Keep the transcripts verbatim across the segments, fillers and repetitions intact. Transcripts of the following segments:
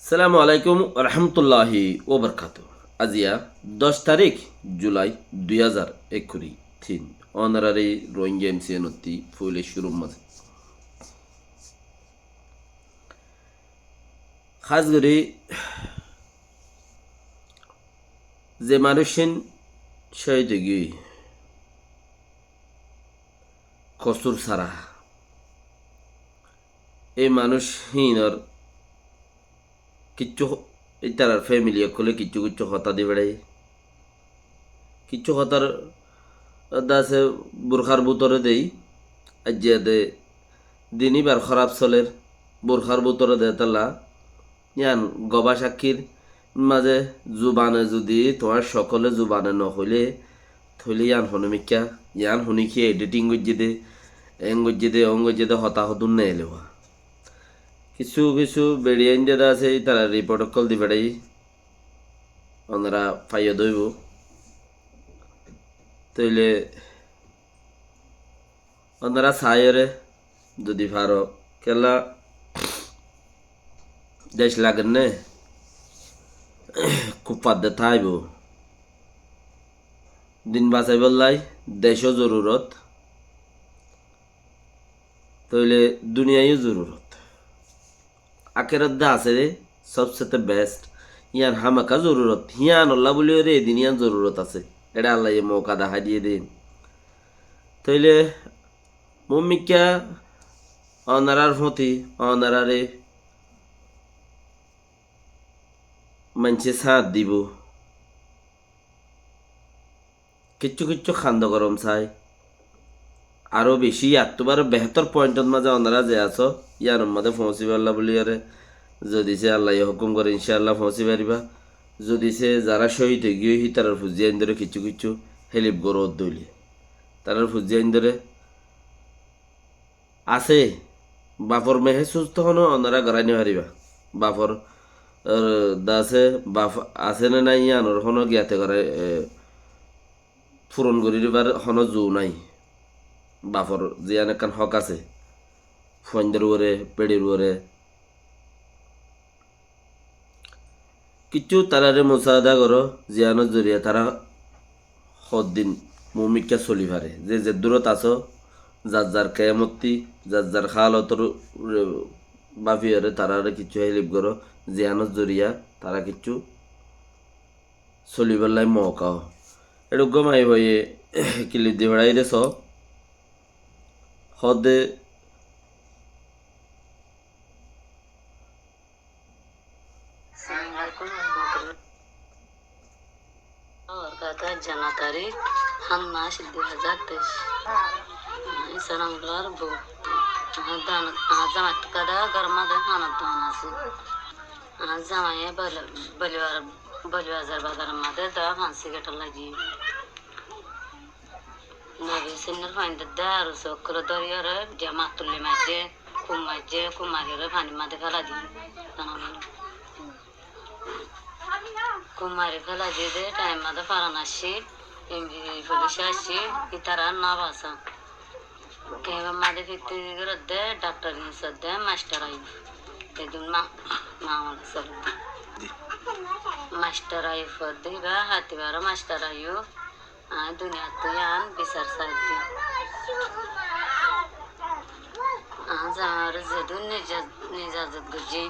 Assalamu alaikum warahmatulláhi wabarakátuhu. Aziya doc tarík Julai dui házar ekkuri tin. Ónorari Rohingya M C N ottí foila cúrur mazé hás gorí ze manúiccín cóhid óigiyoi kosúr sára, ei manúic híinor kiccú, ítarar fémili ókkolé kiccú kiccú hotá di beçáiye. Kiccú hotár de asé burhár bútore dei, aijja de din íbar hóraf solér, burhár bútore de tolla, yían gobá cákkir mazé zubane zudi tuáñr cokóle zubane nohoilé, tóile yían hono mikká, yían honi ki editing goijjé dé, en goijjé dé, on goijjé dé, hotá hodún neelewa. Kissú kissú beçiyain de asé, ítara riport ókkol di beçáiye, ónora faiyó de óibo. Tóile ónora saiyóre zudi faro, kiyólla dec lager né, kúffat de táibo. Din basaibálla decó zorurot, tóile duniyaiyó zorurot. Akérat de asé dé sobsete best. Yían hámaká zorurot. Yíanolla bóliyoré edin yían zorurot asé. Eçé Allaye mouka dahái diyé dé. Tóile muúmikká ónorar fúti, ónorare maincé sáñt dibou. Kiccú kiccú kando gorom sai. Aró bicí yattú baró behétor pointot mazé ónora ze asó, yíanor mazé foóñsibálla bóliyoré, zodi sé Allaye hókum goré, incáalla foóñsi faribá. Zodi sé zará cóhid óigiyoi, hítarar fuzzí aindóre kiccú kiccú hélip goró dóile. Tarár fuzzí aindóre asé, bafor mehésus tohóno ónora gorái nofaribá. Bafor, er, de asé, baf asé né nái yíanor hono giyate gorái, e, furon gorí dibar hono zu nái. Bafor ziyán ekkán hók asé, fuaindor uore, beçir uore. Kiccú tarare musaada goró, ziyánor zoriya tara hoddin muúmikká soli fare. Ze zeddúrot asó, zar zar keyamottí, zar zar hálotor, e, báfiyoré tarare kiccú hélip goró, ziyánor zoriya tara kiccú solibállai mouka ó. Eçé uggúa maiyafua ye kilip di feçáire só, hoódde Assalamu alaikum warahmatullah. Añár gata Jana Tarik, han mac dui házar teic. Añí Sanamullar bou. Añár dan, añár zamai tuka da góror mazé fanor dan asé. Añár zamaiye Bali, Bali, Bali Bazar bazaror mazé da fan sigaret lagi. Nabi sinnor fuaindóre de aru sókkole dóriyoré de matulli maijjé, kum maijjé, kum mariyóre fanir mazé félai diyé. Kum mari félai diyé de thaim mazé foran aiccé, em bi bi folis aiccé, ítara no basa. Kemor mazé fitti gorédde, daktor Yusuf de mastor Ayub. Edún ma-, mamala solédde. Mastor Ayub hoódde íba, hátibaro mastor Ayub. Añí duniyattú yián bisar saidde. Añár zamairé zedún niza-, nizazot goijjé,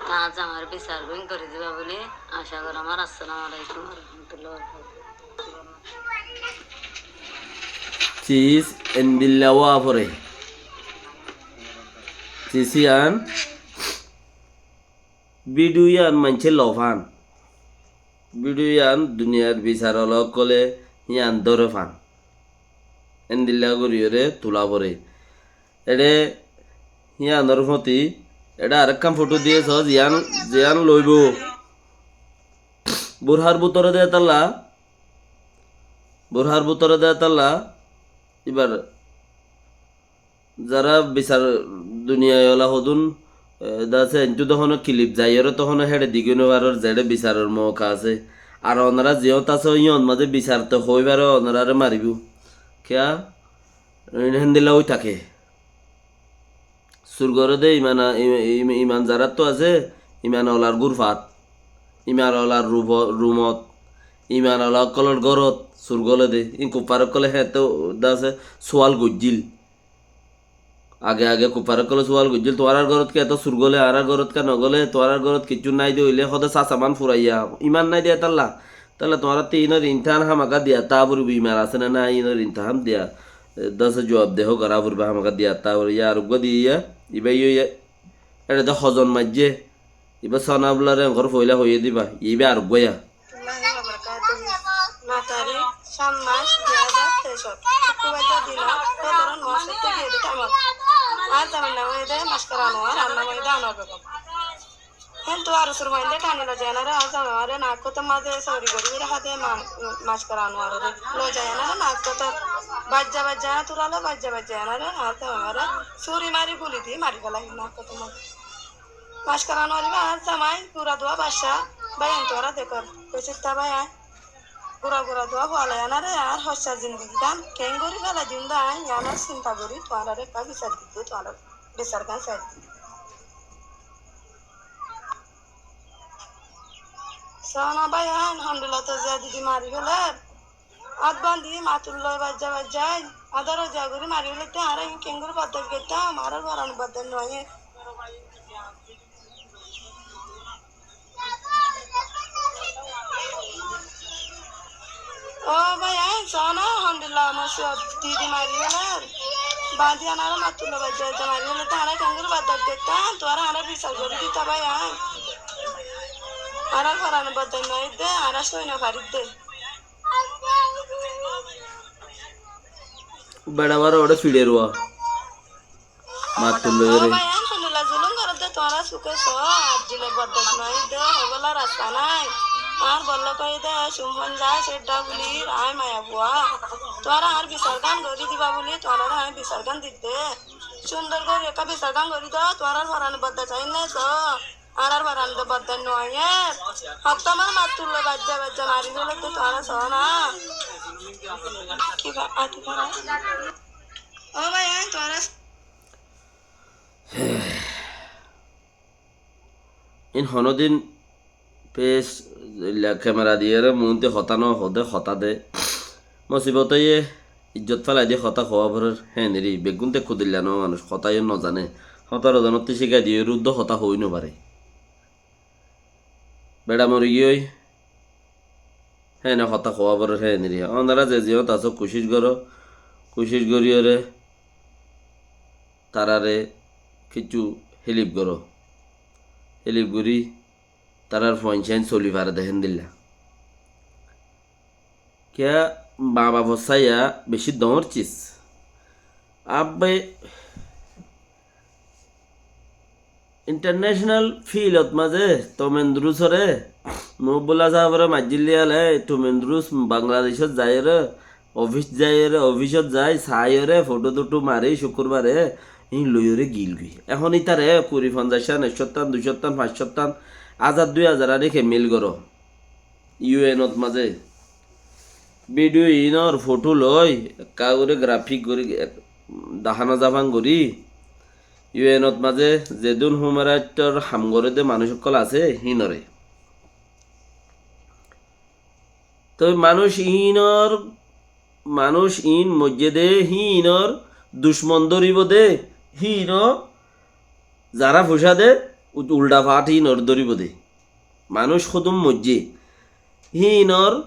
añár zamairé bisar gún gorí diba buli aca gorí. Añár assalamu alaikum warahmatullahi wabarakatuhu. Cis endilla wá foré. Cis yián Bídiyo yián maincé lofán. Bídiyo yián duniyar bisarwala ókkole yián dóre fán. Endilla goríyoré tulá foré. Eçé yiánor fóti eçé arekkán fothó diyé soó, ziyán, ziyán loibóu. Burhár bútore de tálla, burhár bútore de tálla, íbar Zará bisar duniyai ola hodún, e, de asé, entú de honó kilip zaiyóre de honó héçe digí no faror, zeçé bisaror mouka asé. Ar onorá ziyót asó, yían mazé bisar te hoói faro, onoráre maribóu. Kiyá? Héndilla ói táke. Sur goré de iman a-, im-, im-, iman zaráttu asé, iman olar gurfat, iman olar rubo-, rumot, iman ola ókkolor górot sur góle de. Ín kuffar ókkole héñtte de asé sual goijjíl. Age age kuffar ókkole sual goijjíl, "Tuáñrar górot ki eto sur góle, añárar górot ki no góle, tuáñrar górot kiccú nái de?" Óile hode, "Sásaman furaiya, iman nái de etálla." Táile tuáñrattú inor imtihan hámaka diya tá foribó, iman asé né nái, inor imtihan diya, e, de asé juab dehó gorá foribó, hámaka diya tá foribó. Yá ar uggúa diya, ibá yó yá, ére de hozon maijjé, ibá sóna bólaré enkor foila hoiyé diba, ibá ar uggúa yá. Warahmatullahi wabarakatuhu. Natarik, cát mac, dui házar teic. Cúkkurbaidda dina, fozoror nomaz foitté giyé de thaimot, añár zamai nam óilde Mackar Anuar, ar nam óilde Anuar Begum. Héntu ar usur fuainde thani loi zai enare añár zamai amare nak hotor mazé sori gori gori há de ma-, Mackar Anuarore. Loi zai enare nak hotor baijja baijja, añár turale baijja baijja enare añár zamai amare suri mari guli di mari félaiye nak hotor mazé. Mackar Anuar ibá añár zamai, gura duwa bacca, bái ain tuáñra dekór. Hoiccé tá bái ain. Gura gura duwa fualai enare añár hoicca zindigi gán keéngori félai diyum dé ain, yián sinta gori tuáñrare ekká bisar di dé, tuáñrar bisar gán sai di dé. Sóna bái ain, hondilla to ze didi mari féler. Át bandi, matur loi baijja baijja, adar oja gori mari félaitte, añára iín keéngori bordac goittám, añárar foran bordac no óiye. Ó bái, ain sóna, hondilla musibot didi mari féler. Bandi añára matur loi baijja baijja mari félaitte, añára keéngori bordac goittám, tuáñra añárar bisar gori dita bái, ain. Añárar foran bordac no óiye de, añára sói no fari de. Beça baro oçé fiçer uwa. Mattú loi. Ó re. Bái, ain hondilla zulum goródde tuáñra suke só, ar dile bordac no óiye de, hoibolla rasta nai. Añár bolla koi de, cumfan zai, sedda buli, rai maya bua. Tuáñra añár bisar gán gorí diba buli, tuáñrare añí bisar gán didde. Cúndor gorí ekká bisar gán gorí do, tuáñrar foran bordac ain nai só. Añárar foran de bordac no óiye. Hottómar mattú loi baijja baijja mari félaitte tuáñra só na. Ki ba-, ati fara. Ó bái, ain tuáñra. Iín honódin pes, illa kemera diyére muúntu hotá no hoó de, hotá de. Mosibot óiye, ijjot félai di hotá hoó forer, héen eri, beggún te kudilla no manúic, hotá yó no zane. Hótaro zonottú cíkai diyére uddúa hotá hoói no fare. Beça mori giyói, héene hotá hoó forer, héen eri. Ónora ze ziyót asó, kucíc goró, kucíc goríyore, tarare kessú hélip goró. Hélip gorí, tarar fuain cén soli fare de héndilla. Kiyá, ma baf sáiya bicí doóñr cis. Abbe, international field ot mazé Tom Andrews ore, Muhibullah sáb ore maijjíl diyále, Tom Andrews Bangladecót zaiyóre, ofis zaiyóre, ofisót zai, saiyóre, fothó-tothó mari, cúkurbare, híin loiyóre giyíl goi. Ehón ítare kuri, fonzaic tán, ek cót tán, dui cót tán, fañs cót tán, házar dui házar aní kemmil goró. U N ot mazé video iínor fothó loi, ekká gorí grafik gorí, ek, dahá no zafán gorí, U N ot mazé zedún human rights or ham goré de manúic ókkol asé, híinore. Toi manúic iínor, manúic iín moijjé de, híinor ducmon dóribo de, híino zará fucá de, u-, ulda faát híinor dóribo de. Manúic hódum moijjé. Híinor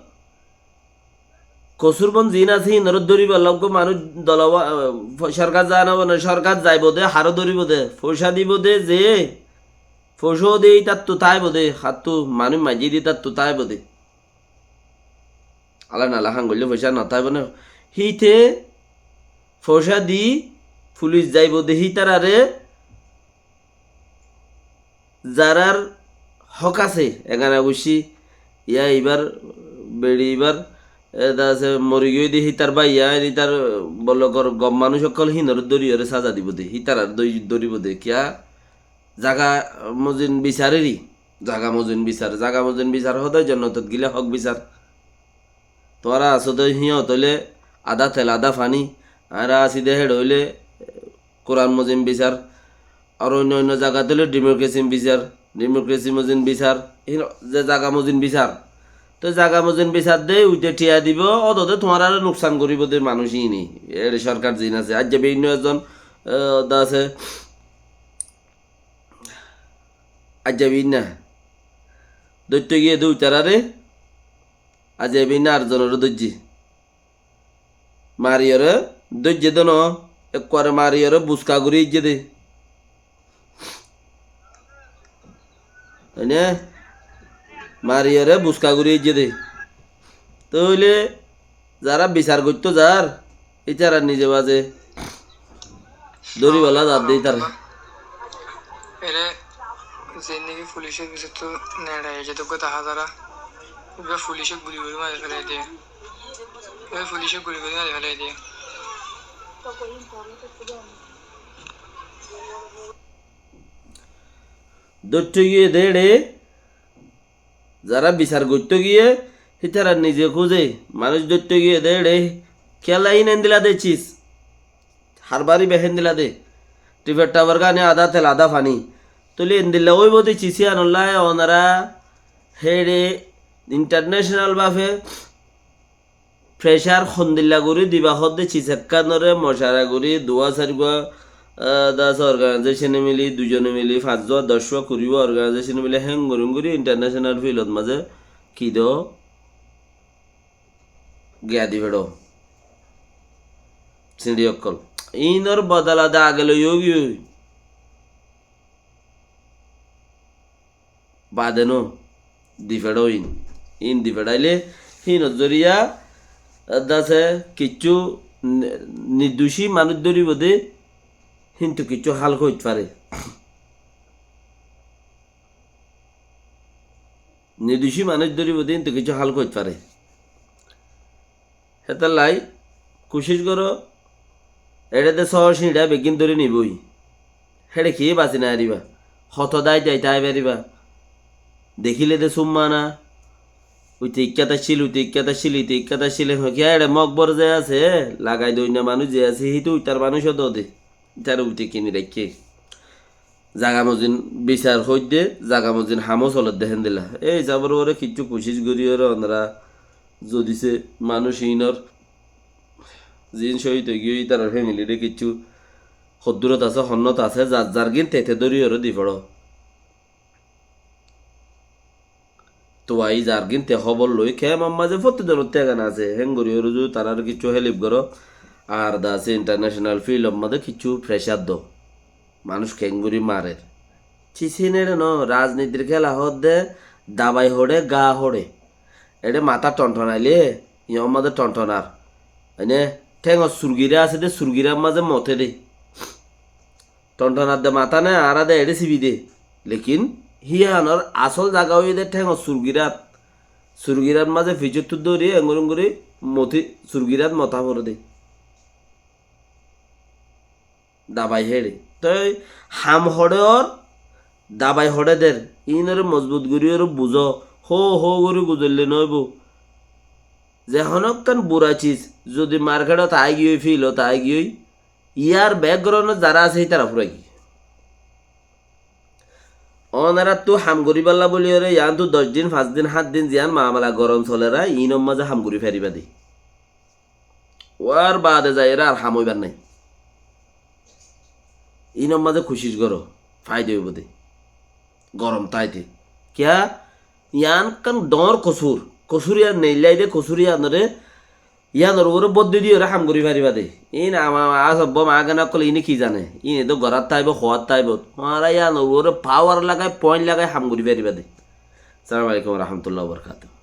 kosúrbon ziín asé, híinoré dóribar lóggo manúic dolowa, eh, sorkar zaa no bone, sorkar zaibo de, haré dóribo de, foicá dibo de, ze foicá de, ítattu táibo de, hattú manúic maijjé de, ítattu táibo de. Ala nala ham goillé foicá no táibo né? Híte foicá di fulic zaibo de, hítarare zarár hók asé, egana guccí, yá ibar, beçi ibar, e, de asé, mori giyói de hítar bái, yá hítar bolokor gom manúic ókkol híinoré dóriyoré sáza dibo de, hítarare dói-, dóribo de, kiyá? Zaga mozin bisaréri, zaga mozin bisar, zaga mozin bisar hoó de jonnotot gilé hók bisar. Tuáñra asó de híyot óile adá tel adá faní, añára así de héçe óile Kuran mozin bisar, ar oinno oinno zagat óile dhimokresin bisar, Democracy mozin bisar, hín ze zaga mozin bisar. Toi zaga mozin bisar de, uite thiya dibo, ódode tuáñrare nuksan goribo de manúic íne. Ere sorkar zin asé, aijja beinno ezon, eh, da asé, aijja beinna. Doitto giye de uitarare, aijja beinna ar zonore doijje. Mariyore dóijje de no, ekkuare mariyore buska gori aijje de. Óine? Mariyore buska gori aijje de. Tóile zara bisar goitto zar, ítara nize baze dóri balla zar de ítara. Ere, zendegi fulice bisottú nerai aijje de gota hazara. Ibá fulice guli guli mari felai diye. Oi fulice guli guli mari felai diye. Dóitto giye de ere, zara bisar goitto giye, hítara nize kúze, manúic dóitto giye de ere, kiyólla ín endilla de cis, harbari be héndilla de, tifet thabar gani adá tel adá faní. Tóile endilla óibo de cis yíanolla onora héçe international bafe pressure hondilla gori diba hoódde cis ekkánore mocara gori duwa sarigua, ah, das organization e mili, duizone mili, fañsgua, doccua, kurigua organization e mili héng gori héng gori international field ot mazé ki do giya di feço. Siñçi okkol. Ínor bodola de age loi ógiyoi. Bade no, di feço ín. Ín di feçaile híinor zoriya, eh, dase kiccú ni-, nirducí manúic dóribo de, híntu kiccú hál hoit fare. Nirducí manúic dóribo de, híntu kiccú hál hoit fare. Hétolla kucíc goró, eçe de sóo ciñça beggín dóri nibói. Héçe kiyé basi no faribá. Hoto dái dái tái faribá. Dekíle de súmmana. Uite ikká taccíl, uite ikká taccíl, uite ikká taccíl. Hé, kiyá eçe mokbor ze asé, lagai doinna manúic ze asé, hítu uitar manúic ó dode. Ítare uite kini raikké. Zaga mozin bisar hoidde, zaga mozin hamó solodde héndilla. Ei hísabor uore kiccú kucíc gorí ore onora zodi se manúic inor zin cóhid ói giyói, ítarar femilire kiccú hoddúrot asé, honnót asé, zar zargín tete dóri ore di foçó. Tuai zargín te hóbor loi kemor mazé fottí zonor tegana asé, héngorí óre zodi tarare kiccú hélip goró, ar dase international field or mazé kiccú pressure do. Manúic kengorí marer. Cis hín eçe no, rajnitir kéla hoódde dabai hoçé, gaa hoçé. Eçé matá thonthon ailé, iñor mazé thonthon ar. Mane, théngor surgirá asé dé, surgirár mazé moté dé. Thonthon ar de matá né, añára de eçé sibi dé. Lekin híyanor asól zaga óiye dé théngor surgirát. Surgirát mazé fijóttu dóri engorí engorí moti, surgirát motá foré dé. Dabai héçe. Toi ham hoçé or, dabai hoçé der. Iínoré mozbut gorí oré buzó. Hó hó gorí guzoillé noóibo. Ze honókkan bura cis, zodi markétot aáigiyoi, fíilot aáigiyoi, yar bekgorondot zará asé, ítara fúrai giyé. Ónorattú ham goríballa bóli oré, yiántu doc din, fañs din, hát din ziyán mamala gorom soler, iínor mazé ham gorí faribá dé. Uár baade zaiyóre ar ham óibar nái. Iínor mazé kucíc goró, faida óibo dé. Gorom táite. Kiyá? Yián ekkán dhoóñr kosúr. Kosúr yián neillái dé, kosúr yiánoré, yiánor uore boddi diyóre ham gorí faribá dé. Iín ama, ama, asabbo magana ókkol iíne ki zane? Iíne dó gorát táibo, hoóat táibo. Tuáñra yiánor uore pawar lagai, point lagai ham gorí faribá dé. Assalamu alaikum wa rahmatullahi wa barakatuhu.